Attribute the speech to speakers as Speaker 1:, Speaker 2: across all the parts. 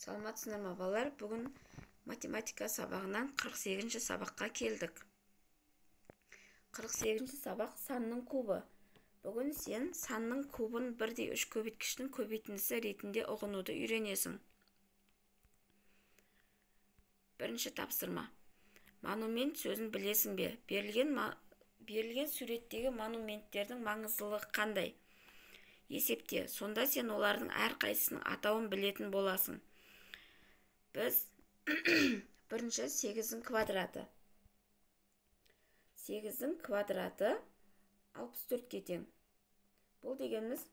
Speaker 1: Саламатсыздар ма, балалар? Бүгін математика сабағынан 48-ші сабаққа келдік. 48-ші сабақ санның кубы. Бүгін сен санның кубын бірдей үш көбейткіштің көбейтіндісі ретінде ұғынуды үйренесің. Бірінші тапсырма. Монумент сөзін білесің бе? Берілген суреттегі монументтердің маңыздылығы қандай? Есепте. Сонда сен олардың әрқайсысының атауын білетін боласың. Біз бірінші 8-дің квадраты. 8-дің квадраты 64-ке тең. Бұл дегеніміз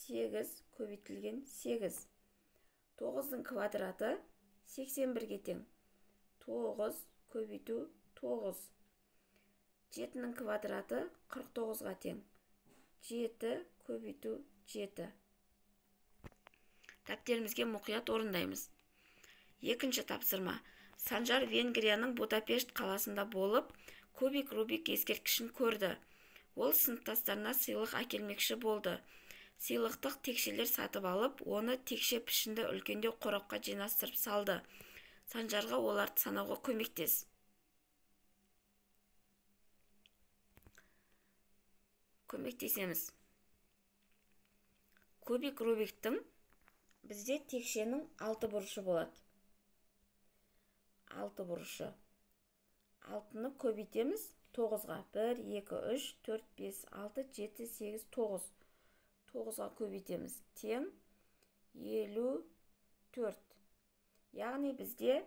Speaker 1: 8 көбейтілген 8. 9-ның квадраты 81-ге тең. 9 көбейту 9. 7-нің квадраты 49-ға тең. 7 көбейту 7. Дәптерімізге мұқият орындаймыз. Екінші тапсырма. Санжар Венгрияның Будапешт қаласында болып, кубик Рубик ескерткішін көрді. Ол сыныптастарына сыйлық әкелмекші болды. Сыйлықтық текшелер сатып алып, оны текше пішінді үлкендеу қорапқа жинастырып салды. Санжарға оларды санауға көмектес. Көмектесеміз. Кубик Рубиктің бізде текшенің 6 бұрышы болады. 6 бұрышы. 6-ны көбейтеміз 9-ға. 1, 2, 3, 4, 5, 6, 7, 8, 9. 9-ға көбейтеміз. Тең 54. Яғни бізде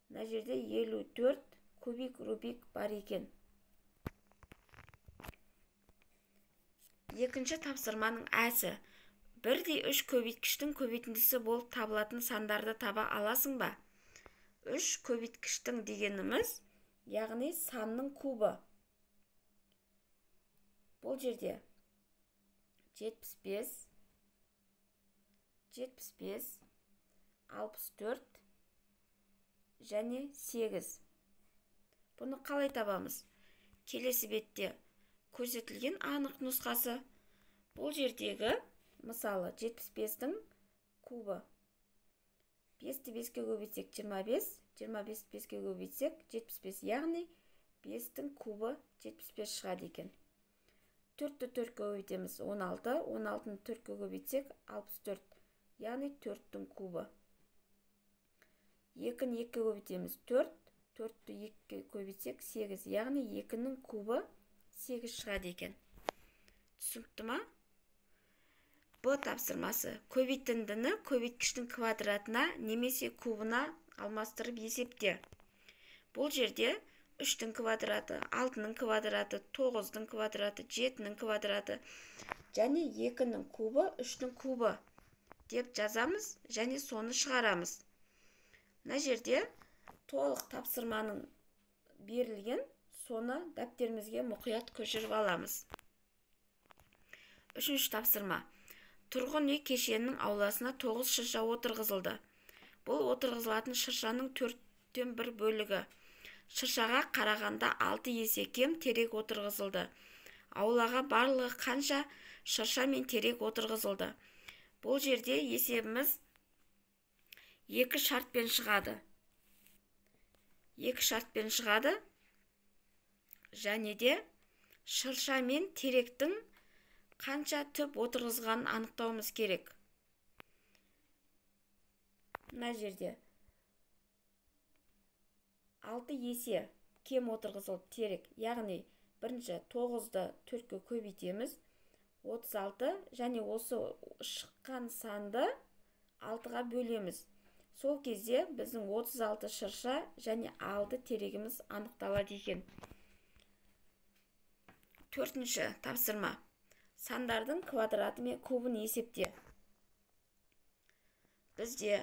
Speaker 1: мына жерде 54 кубик Рубик бар екен. Екінші тапсырманың әсі. Бірдей үш көбейткіштің көбейтіндісі болып табылатын сандарды таба аласың ба? 3 көбейткіштің дегеніміз, яғни санның кубы. Бұл жерде 75, 75, 64 және 8. Бұны қалай табамыз? Келесі бетте көрсетілген анық нұсқасы. Бұл жердегі мысалы 75-тің кубы. 5-ті 5-ке көбейтсек 25, 25-ті 5-ке көбейтсек 75, яғни 5-тің кубы 75 шығады екен. 4-ті 4-ке көбейтеміз 16, 16-ны 4-ке көбейтсек 64, яғни 4-тің кубы. 2-ні 2-ке көбейтеміз 4, 4-ті 2-ке көбейтсек 8, яғни 2-нің кубы 8 шығады екен. Түсінікті ма? Б тапсырмасы. Көбейтіндіні көбейткіштің квадратына немесе кубына алмастырып есепте. Бұл жерде 3-тің квадраты, 6-ның квадраты, 9-дың квадраты, 7-нің квадраты және 2-нің кубы, 3-тің кубы деп жазамыз және соны шығарамыз. Мына жерде толық тапсырманың берілген, соны дәптерімізге мұқият көшіріп аламыз. Үшінші тапсырма. Тұрғын үй кешенінің ауласына 9 шырша отырғызылды. Бұл отырғызылатын шыршаның 1/4 бөлігі. Шыршаға қарағанда 6 есе кем терек отырғызылды. Аулаға барлығы қанша шырша мен терек отырғызылды? Бұл жерде есебіміз 2 шартпен шығады. 2 шартпен шығады. Және де шырша мен теректің қанша түп отырғызғанын анықтауымыз керек. Мына жерде 6 есе кем отырғызылды терек, яғни бірінші 9-ды 4-ке көбейтеміз, 36 және осы шыққан санды 6-ға бөлеміз. Сол кезде біздің 36 шырша және 6 терегіміз анықталады екен. Төртінші тапсырма. Сандардың квадраты мен кубын есепте. Бізде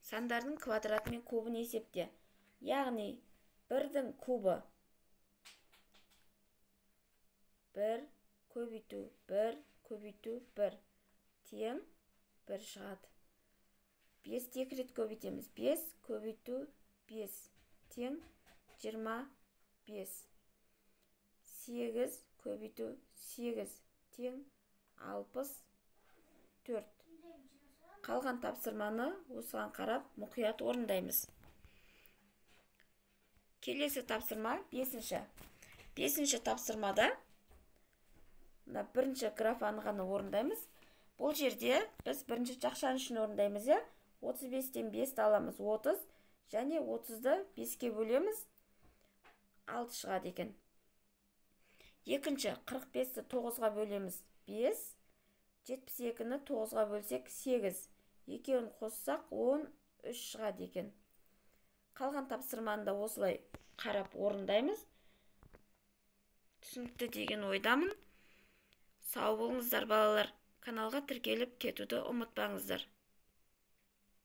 Speaker 1: сандардың квадраты мен кубын есепте. Яғни 1-дің кубы 1 көбейту 1 көбейту 1 тең 1 шығады. 5-ті 2 рет көбейтеміз. 5 көбейту 5 тең 25. 8 көбейту 8 тең 64. Қалған тапсырманы осыған қарап мұқият орындаймыз. Келесі тапсырма 5-ші. 5-ші тапсырмада мына бірінші графаны ғана орындаймыз. Бұл жерде біз бірінші жақшаның ішін орындаймыз, иә? 35-тен 5-ті аламыз, 30, және 30-ды 5-ке бөлеміз, 6 шығады екен. Екінші, 45-ті 9-ға бөлеміз, 5, 72-ні 9-ға бөлсек, 8. Екеуін қоссақ, 13 шығады екен. Қалған тапсырманы да осылай қарап орындаймыз. Түсінікті деген ойдамын. Сау болыңыздар, балалар. Каналға тіркеліп кетуді ұмытпаңыздар.